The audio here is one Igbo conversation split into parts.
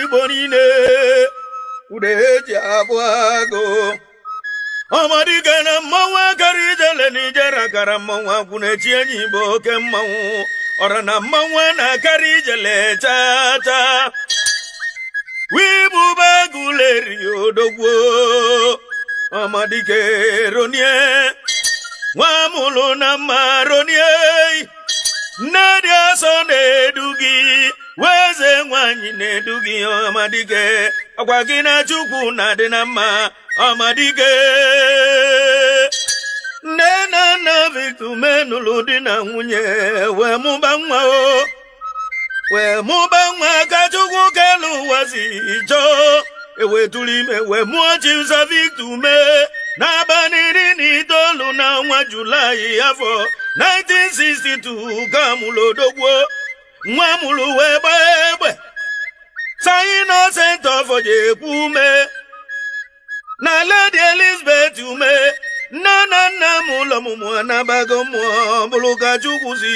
Igbo niile, ude eji abụ agụ. Ọmadike na mmanwụ akara ijele na ijere akara mmanwụ akwụ na-echi enyi bụ oke mmanwụ ọra na mmanwụ na-akarị ijele chaa chaa. Wibube guleri odogwu Ọmadike ronie nwa mụlụ na mma ronie, nne dị asọ na-edu gị, weze nwanyị na-edu gị. Ọmadike, ọkwa gị na Chukwu na-adị na mma. Ọmadike, nne na nna Victor menụlụ di na nwunye wee mụba nwa, o wee mụba nwa ka Chukwu kelu ụwa si chọọ. Ewetụrụ ime wee mụọ Chief Victor Ume n'abalị 19 na ọnwa Julaị, afọ 1962 ka mụrụ odogwu. Nwa mụrụ wee gbaa egbe Sir Innocent Ọfọjekwu Ume na Lady Elizabeth Ume. Nne na nna m ụlọ ọmụmụ anabago mmụọ, bụrụ ka Chukwu si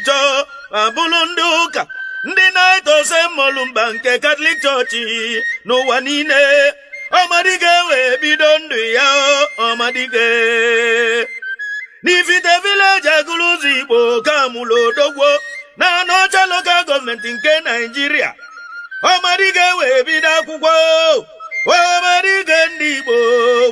chọọ, ma bụrụ ndị ụka, ndị Knight of St. Mulumba nke Catholic Church n'ụwa niile. Ọmadike wee bido ndụ ya, ọmadike, n'Ifite Village, Agụlụzọ Igbo ka mụrụ odogwo na Anọcha Local Government nke Naijiria. Ọmadike wee bido akwụkwọ. Ọmadike ndị Igbo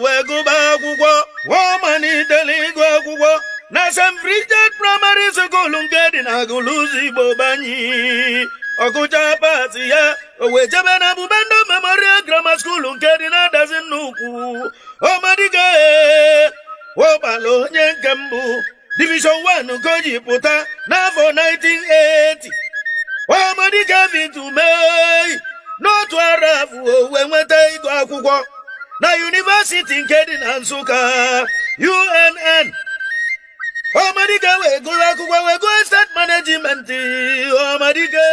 wee gụba akwụkwọ. Ọ malitere ịgụ akwụkwọ na St. Bridget Primary School nke dị na Agụlụzọ Igbo banyi. Ọgụcha pass ya, o wee jebe na Bubendo Memorial Grammar School nke dị na Adazi Nnukwu. Ọmadike wọgbala onye nke mbụ, Division 1 ka o ji pụta n'afọ 1980. Ọmadike Victor Ume n'otu arọ afọ wee nweta ịgụ akwụkwọ na University nke dị na Nsụka, UNN. Ọmadike wee gụrụ akwụkwọ, wee gụọ estate management. Ọmadike,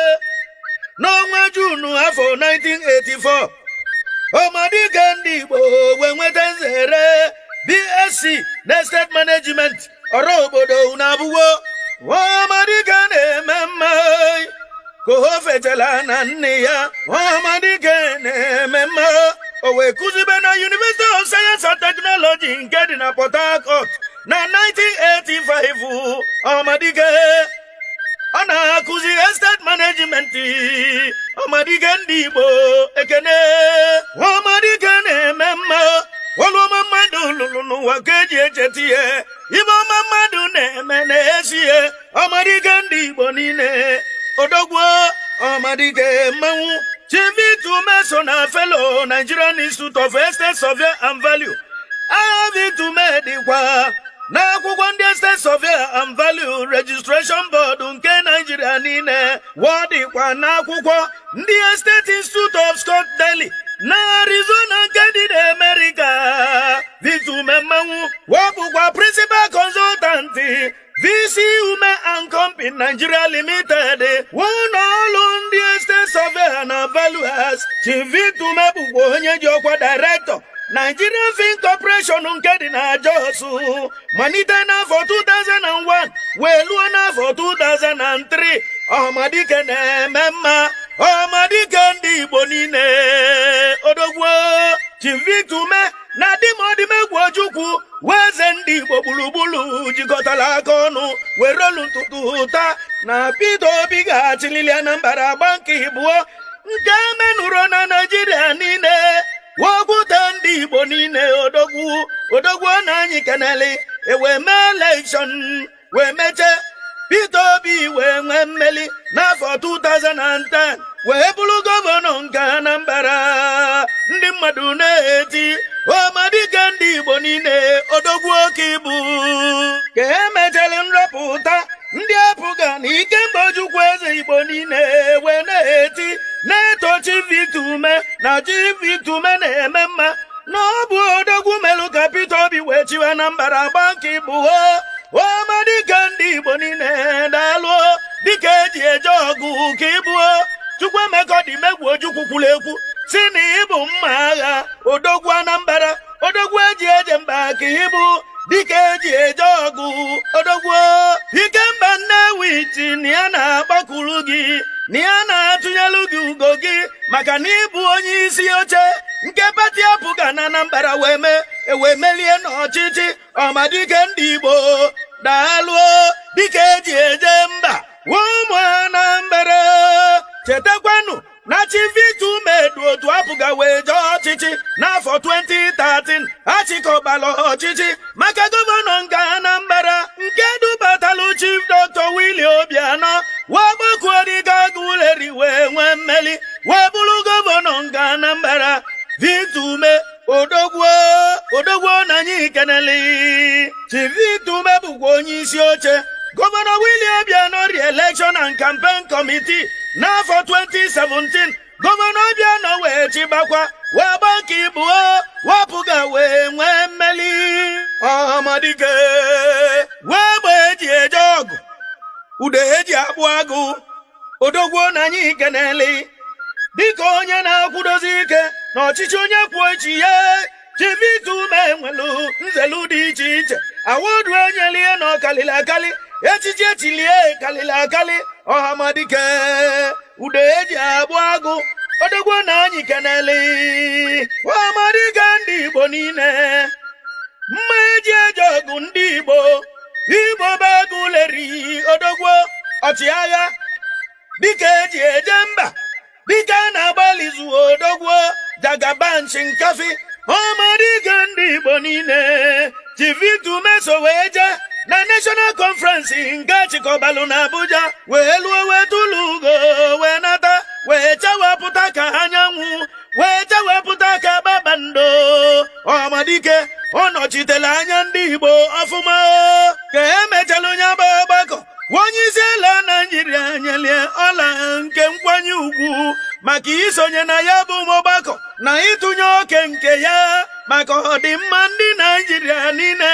n'ọnwa Junu afọ 1984, Ọmadike ndị Igbo wee nweta nzere BSc na estate management. Ọrụ obodo na abụwo Ọmadike na-eme mma ka o fechala na nne ya. Ọmadike na-eme mma, o wee kụzibe na University of Science and Technology nke dị na Port Harcourt na 1985. Ọmadike, ọ na-akụzi estate management. Ọmadike ndị Igbo, ekene. Ọmadike na-eme mma. Ọlụọma mmadụ lụrụ n'ụwa ka eji echeta ihe. Ibe ọma mmadụ na-eme na-esi ihe. Ọmadike ndị Igbo niile, odogwu Ọmadike mmanwụ. Chief Ume so na fellow Nigerian Institute of Estate Survey and Value. Victor Ume dịkwa n'akwụkwọ ndị Estate Survey and Value Registration Board nke Nigeria niile. Wọ dịkwa n'akwụkwọ ndị Estate Institute of Scottsdale na Arizona nke dị n'Amerika. Victor Ume mmanwụ wọ bụkwa principal consultant, VC Ume and Company Nigeria Limited, ụlọ ọrụ ndị estate surveyor na valuers. Chief Victor Ume bụkwa onye ji ọkwa director, Nigerian Film Corporation nke dị na Jos, malite n'afọ 2001 wee luo n'afọ 2003. Ọhamadike na-eme mma, Ọhamadike ndị Igbo niile, odogwu Chief Victor Ume na Dimọdịmegwu Ojukwu weze ndị Igbo gburugburu jikọtara aka ọnụ were olu ntụtụ ụta na Peter Obi ga-achịlili Anambra agba nke ịbụọ nke menụrụ na Naijiria niile. Wokwute ndị Igbo niile, odogwu, odogwu na anyị kenele. Ewee mee election, wee mechie, Peter Obi wee nwee mmeli n'afọ 2010, wee bụrụ governor nke Anambra. Ndị mmadụ na-eti ọmadike ndị Igbo niile, odogwu oke ibu. Ka emechara nrọpụta, ndị apụga na Ikemba Ojukwu eze Igbo niile wee na-eti na-eto Chief Victor Ume na Chief Victor Ume na-eme mma, na ọ bụ odogwu melụ ka Peter Obi wee chiwe Anambra agba nke ịbụọ. Ọmadike ndị Igbo niile, daalụ. Dịka eji eje ọgụ ka ịbụọ. Chukwuemeka Odimegwu Ojukwu kwuru ekwu si na ịbụ mma agha, odogwu Anambra, odogwu eji eje mba ka ịbụ, dịka eji eje ọgụ, odogwu Ikemba Nnewi ti na ya na-agbakwuru gị, na ya na-atụnyelu gị ugo gị. Maka na ịbụ onye isi oche nke party APGA na Anambra wee mee ewee melie n'ọchịchị. Ọmadike ndị Igbo, daalụo, dịka eji eje mba. Ụmụ Anambra, chetakwanụ na Chief Victor Umeh du otu APGA wee jee ọchịchị n'afọ 2013. Achịkọbala ọchịchị maka gọvanọ nke Anambra, nke dubatalụ Chief Dr. Willie Obianọ, wee gbakuo dịka Aguleri, wee nwee mmeli, wee bụrụ gọvanọ nke Anambra. Victor Umeh, odogwo, odogwo, na anyị keneli. Chief Victor Umeh bụkwa onye isi oche Gọvanọ Willie Obianọ re-election and campaign committee n'afọ 2017. Gọvanọ Obianọ wee chịbakwa, wee gba nke ịbụọ, wapụga wee nwee mmeli. Ọhamadike wee gba eji eje ọgụ, ude eji akpụ agụ, odogwo, na anyị keneli. Dịka onye na-akwụdozi ike na ọchịchị onye kwuo uche ya, Chief Victor Umeh nwelu nzelu dị iche iche, award enyelie na ọkalịlị akali, echichi echilie kalịlị akali. Ọhamadike, ude eji agbụ agụ, odogwo, na anyị keneli. Ọhamadike ndị Igbo niile, mma eji eje ọgụ ndị Igbo, Igbo bụ Aguleri, odogwo, ọchịagha, dịka eji eje mba, dịka a na-agbalịzu, odogwo, Jagaban Shinkafi, ọmadike ndị Igbo niile. Chief Victor Umeh so wee jee na National Conference nke achịkọbalụ na Abuja, wee lụọ, wee tụlụ ugo, wee nata, wee chewapụta ka anyanwụ, wee chewapụta ka kpakpando. Ọmadike, ọ nọchitere anya ndị Igbo ọfụma. Ka emechala onye bụ ọgbakọ, onye isi ala Naijiria nyelie ọla nke nkwanye ugwu maka isonye na ya bụ ọgbakọ na ịtụnye oke nke ya maka ọdịmma ndị Naijiria niile.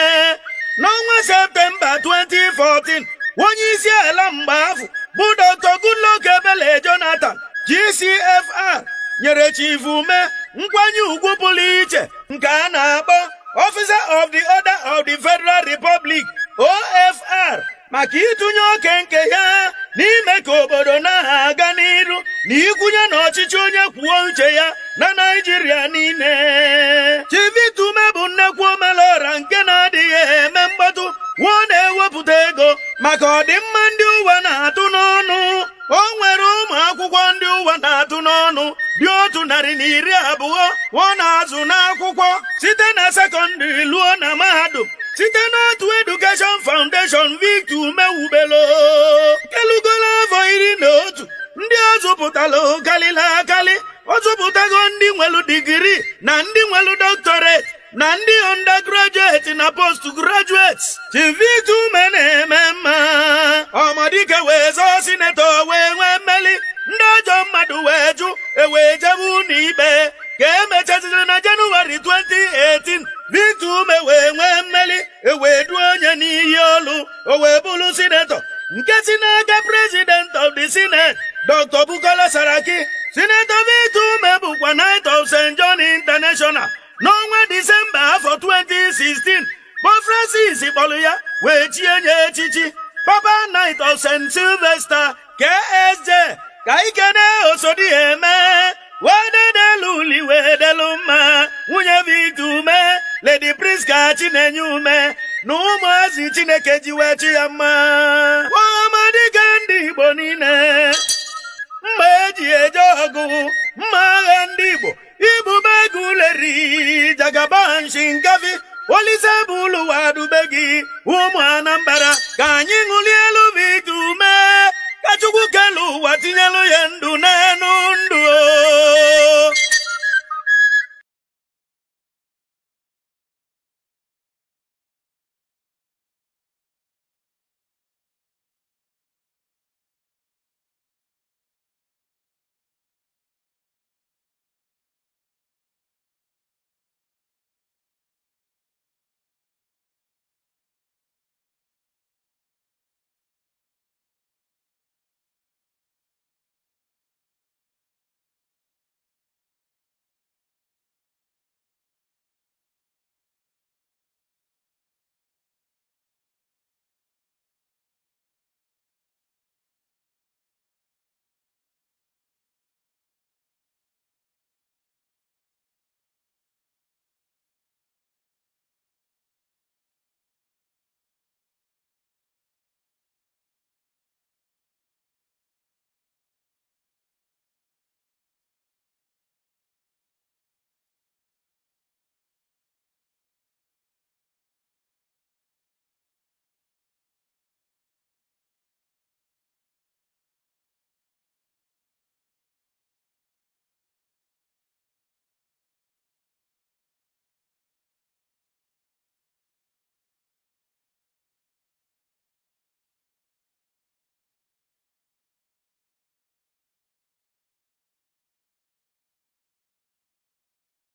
N'ọnwa Septemba 2014, onye isi ala mgbe afọ bụ Dr. Goodluck Ebele Jonathan, GCFR, nyere Chief Umeh nkwanye ugwu pụrụ iche nke a na-akpọ Officer of the Order of the Federal Republic, OFR, maka ịtụnye oke nke ya n'ime ka obodo na-aga n'iru na ikwunye n'ọchịchị onye kwuo uche ya na Naijiria niile. Chief Victor Umeh bụ nnekwu omelọra nke na-adịghị eme mkpọtụ. Nwụọ na-ewepụta ego maka ọdịmma ndị ụwa na-atụ n'ọnụ. O nwere ụmụ akwụkwọ ndị ụwa na-atụ n'ọnụ dị 120 ọ na-azụ n'akwụkwọ, site na secondary luo na mahadum, site n'otu Education Foundation Victor Umeh wubelo kelugolo afọ 11. Ndị ọ zụpụtara kalịla akali. Ọ zụpụtago ndị nwelu degree na ndị nwelu doctorate na ndị undergraduate na postgraduates. Chief Victor Umeh na-eme mma. Ọmadike wee zọọ senator, wee nwee mmeli. Ndị ajọ mmadụ wee jụ, ewee jebe ụlọ ikpe. Ka emechaziri na Jenụwarị 2018, Victor Umeh wee nwee mmeli, ewee duo onye n'iyi olu, o wee bụrụ senator nke si n'aka President of the Senate, Dr. Bukola Saraki. Senator Victor Umeh bụkwa Knight of St. John International. N'ọnwa Disemba afọ 2016, Pope Francis kpọrọ ya wee chie nye echichi Papa Knight of St. Sylvester, KSJ. Ka ikene osodi eme wee dedelu uli wee delu mma nwunye Victor Umeh, Lady Priska Chinenye Umeh, na ụmụazị Chineke ji wee chi ya mma. Ọmadike ndị Igbo niile, mma eji eje ọgụ, mma agha ndị Igbo, ibube Aguleri, Jagaban Shinkafi, Olise bụ ụlụwa dube gị. Ụmụ Anambra, ka anyị ṅụlie elu.